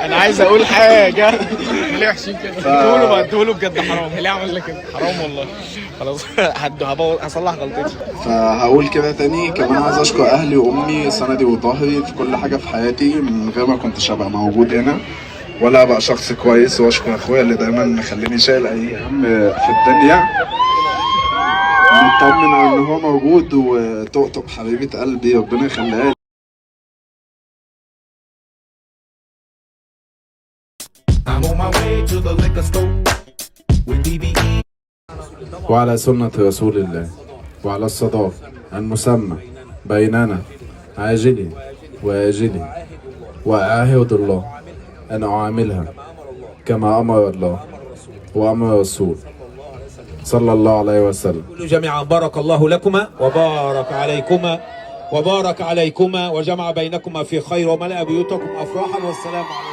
انا عايز اقول حاجه. ليه وحشين كده؟ ادوله بقى، ادوله بجد، حرام. ليه عمل لك كده؟ حرام والله. خلاص هبوظ، هصلح غلطتي. فهقول كده تاني كمان، عايز اشكر اهلي وامي، سندي وظهري في كل حاجة في حياتي، من غير ما كنتش ابقى موجود هنا ولا ابقى شخص كويس. واشكر اخويا اللي دايما مخليني شايل اي هم في الدنيا، مطمن على ان هو موجود. وطقطق حبيبه قلبي، ربنا يخليها لي. I'm on my way to the liquor store with DBE. وعلى سنة رسول الله وعلى الصداق المسمى بيننا عاجلي وآجلي، وأعاهد الله أن أعاملها كما أمر الله وأمر الرسول صلى الله عليه وسلم. قولوا جميعا: بارك الله لكما وبارك عليكما وبارك عليكما وجمع بينكما في خير وملأ بيوتكم أفراحا، والسلام عليكم.